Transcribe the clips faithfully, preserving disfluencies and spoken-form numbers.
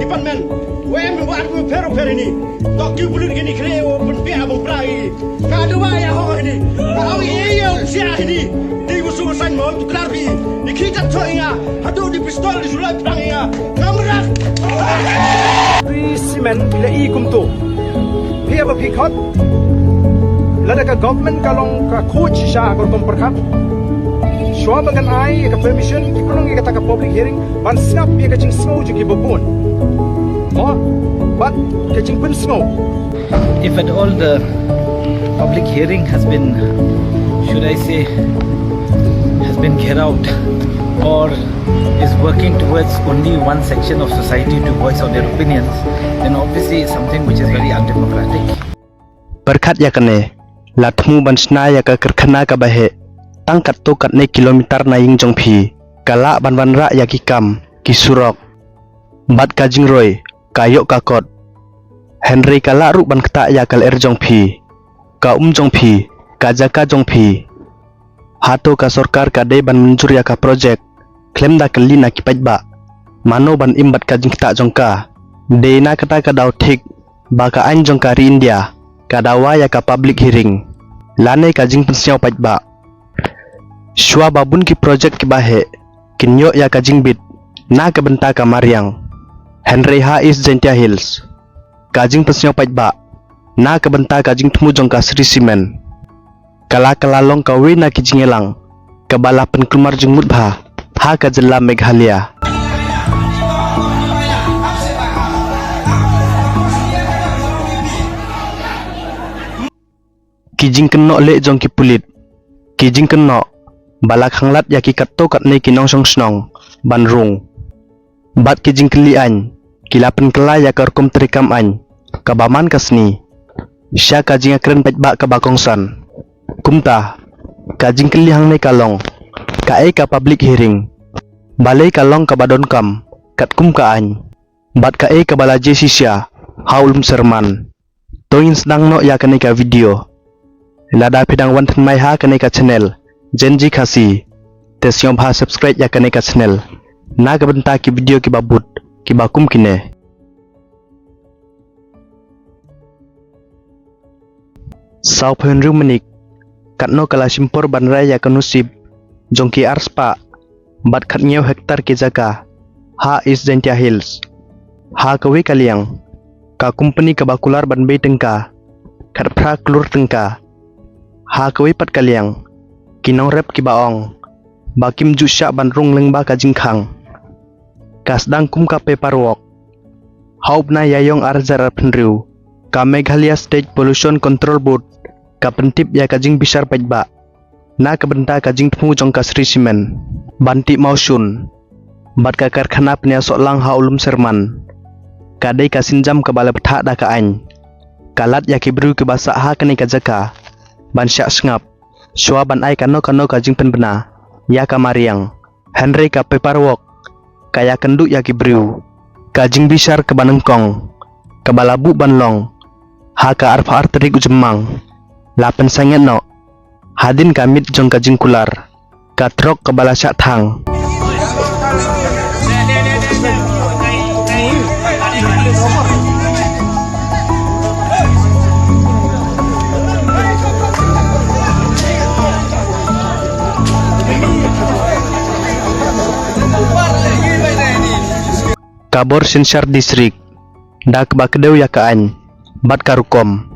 Pan men, wem wa atu pheru pher ini. Tok ki bulut kini kre wo pun pia bang pra ini. Ka dua ya ho ini. Ka au ye ye u sia ini. Di usu san mo tu klar pi. Ni ki tat cho inga. Hadu di pistol di sulai prang inga. Ngamrat. Sri Cement la i kumtu. Pia ba phi khot. Lada ka government ka long ka khuid shisha ka rukom pyrkhat. Shuwa ba kan ai ka permission ki pynlong ïa kata ka public hearing ban sngap ïa ka jingsngew jong ki babun. Mo, bad ka jingpynsngew. If at all the public hearing has been, should I say, has been carried out or is working towards only one section of society to voice out their opinions, then obviously it's something which is very undemocratic. Pyrkhat ïa kane, la thmu ban shna ïa ka karkhana kaba heh tang katto katne kilometer na ïing jong phi, ka lah ban wanrah ïa ki kam, ki surok bad ka jingroi, ka ïoh ka kot. Hynrei ka lah ruh ban ktah ïa ka lyer jong phi, ka um jong phi, ka jaka jong phi. Hato ka sorkar ka dei ban mynjur ïa ka projek khlem da kylli na ki paidbah? Mano ban im bad ka jingktah jong ka? Dei na kata ka daw thik ba ka aiñ jong ka ri India ka dawa ïa ka public hearing lane ka jingpynsngew paidbah. Shuwa ba bun ki projek kiba heh kin ïoh ïa ka jingbit na ka bynta ka mariang, hynrei ha East Jaintia Hills ka jingpynsngew paidbah na ka bynta ka jingthmu jong ka Sri Cement ka la ka la long kawei na ki jingïalang kaba la pynkulmar jingmut bha ha ka jylla Meghalaya. Ki jingkynnoh leh jong ki pulit, ki jingkynnoh ba la khanglad ïa ki katto katne ki nongshong shnong ban rung, bad ki jingkylli aiñ ki la pynkylla ïa ka rukom treikam aiñ kaba man ka sngi sha ka jingïakren paidbah kaba kongsan. Kumta ka jingkylli hangne ka long, kaei ka public hearing? Balei ka long kaba donkam katkum ka aiñ? Bad kaei kaba la jia shisha ha u Lumsyrman? To ngin sdang noh ïa kane ka video. Lada phi dang wan thymmai ha kane ka channel Gen Z Khasi, te sngewbha subscribe ïa kane ka channel na ka bynta ki video kiba bud kiba kum kine. Sawphew hynriew minik katno ka la shim por ban rai ïa ka nusib jong ki arspah bad khathynñiew hektar ki jaka ha East Jaintia Hills. Ha kawei ka liang, ka kompani kaba kular ban bei tyngka khatphra klur tyngka. Ha kawei pat ka liang, ki nongrep kiba ong ba kim ju shah ban rung lyngba ka jingkhang. Ka sdang kum ka paperwork. Ha u bnai Ïaïong arhajar arphew hynriew, ka Meghalaya State Pollution Control Board ka pyntip ïa ka jingbishar paidbah na ka bynta ka jingthmu jong ka Sri Cement ban tih mawshun bad ka karkhana pynïasoh lang ha u Lumsyrman. Ka dei ka sienjam kaba la bthah da ka aiñ. Ka lad ïa ki briew kiba sah ha kane ka jaka ban shah sngap shuwa ban ai kano kano ka jingpynbna ïa ka mariang. Hynrei ka paperwork ka ïakynduh ïa ki briew. Ka jingbishar kaba nyngkong kaba la buh ban long ha ka arphew ar tarik u Jymmang la pynsangeh noh hadien ka miet jong ka jingkular ka trok kaba la shah thang. Ka bor synshar district da kaba kdew ïa ka aiñ bad ka rukom.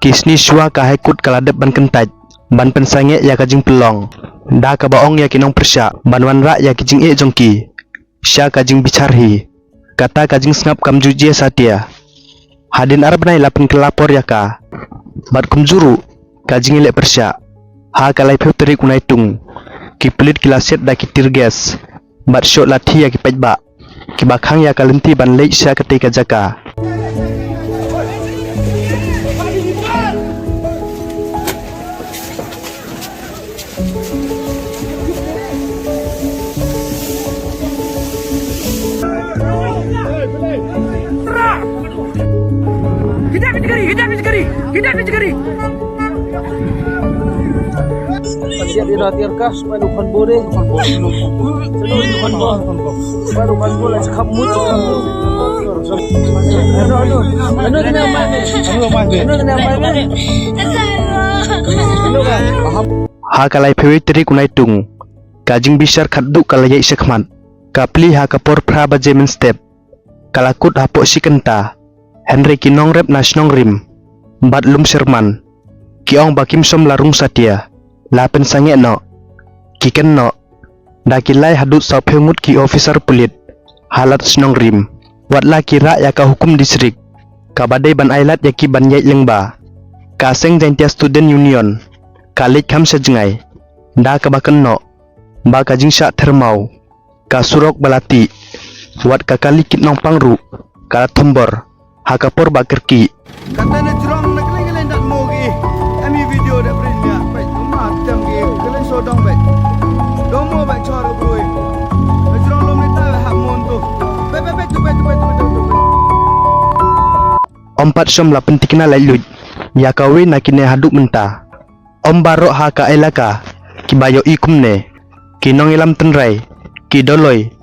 Ki sngi shuwa ka High Court ka la dep ban kyntait ban pynsangeh ïa ka jingpynlong da kaba ong ïa ki nongpyrshah ban wanrah ïa ki jingeh jong ki sha ka jingbishar hi. Kata ka jingsngap kam ju jia satia. Hadien ar bnai la pynkylla por ïa ka bad kumjuh ruh ka jingïaleh pyrshah. Ha ka laiphew tarik u Naitung, ki pulit ki la siat da ki tear gas bad shoh lathi ïa ki paidbah kiba khang ïa ka lynti ban leit sha katei ka jaka. Ha ka laiphew tarik u Naitung, ka jingbishar khatduh ka la ïaid shakhmat. Ka plie ha ka por phra baje mynstep. Ka la kut hapoh shi kynta. Hynrei ki nongrep na shnong Rim bad Lumshyrman ki ong ba kim shym la rung satia, la pynsangeh noh. Ki kynnoh da ki lai haduh sawphew ngut ki officer pulit ha lad shnong Rim, wat la ki rah ïa ka hukum distrik kaba dei ban ailad ïa ki ban ïaid lyngba. Ka seng Jaintia Student Union ka leit kham sha jngai da kaba kynnoh ba ka jingshah thermaw, ka surok ba la tih, wat ka kali kit nongpang ruh ka la thombor ha ka por ba kyrkieh. Kata na jrong na kylleng kylleng dat mo ki. Em hi video da brin nia. Peit, ma tem ki kylleng sodong, peit. Dong mo, peit, chor ka brui. Na jrong lum ni ta, hap mon tu. Peit, peit, peit, tu, peit, tu, peit, tu, peit, tu, peit. Ym pat shym la pynthikna laitluid ïa kawei na kine haduh mynta. Ym baroh ha ka elaka kiba ïohi kumne, ki nongïalam tynrai, ki dolloi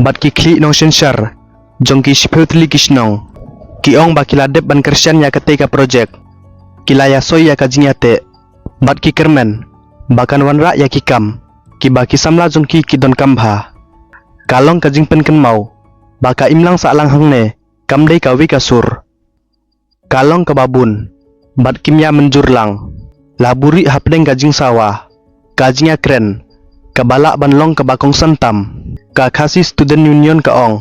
bad ki khlieh nongsynshar jong ki shiphew tylli ki shnong, ki ong ba ki la dep ban kyrshan ïa katei ka projek. Ki la ïasoi ïa ka jingïateh bad ki kyrmen ba kan wanrah ïa ki kam kiba ki samla jong ki ki donkam bha. Ka long ka jingpynkynmaw ba ka imlang sahlang hangne kam dei kawei ka sur. Ka long kaba bun bad kim ïa mynjur lang. La buhrieh hapdeng ka jingsawa, ka jingïakren kaba lah ban long kaba kongsan tam. Ka Khasi Student Union ka ong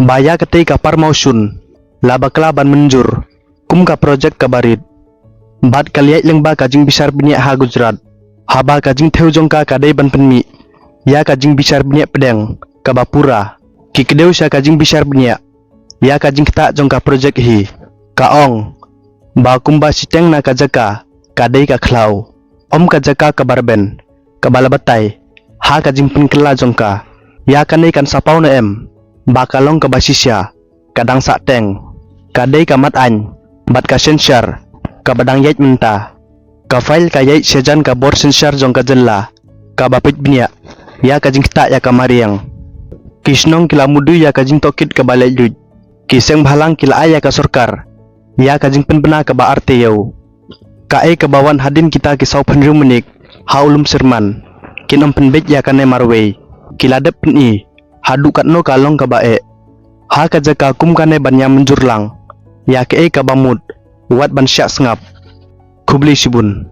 ba ïa katei ka par mawshun la bakla ban mynjur kum ka projek kaba rit. Bad ka la ïaid lyngba ka jingbishar bniah ha Gujarat, haba ka jingthew jong ka ka dei ban pynmih ïa ka jingbishar bniah pdeng kaba pura. Ki kdew sha ka jingbishar bniah ïa ka jingktah jong ka projek hi, ka ong ba kumba shiteng na ka jaka ka dei ka khlaw, ym ka jaka kaba rben, kaba la batai ha ka jingpynkylla jong ka. Ïa kane kan sa paw ne em ba ka long kaba shisha, ka dang sahteng, ka dei ka mat aiñ bad ka synshar kaba dang ïaid mynta. Ka file ka ïaid shajan ka bor synshar jong ka jylla kaba peit bniah ïa ka jingktah ïa ka mariang. Ki shnong ki la mudui ïa ka jingtohkit kaba laitluid. Ki seng bhalang ki la ai ïa ka sorkar ïa ka jingpynbna kaba artatien. Kaei kaba wan hadien kita ki sawphew hynriew minik ha u Lumshyrman, kin ym pynbeit ïa kane marwei. Ki la dep pyni haduh katno ka long kaba eh. Ha ka jaka kum kane ban ïa mynjur lang ïa kaei kaba mut, wat ban shah sngap. Khublei shibun.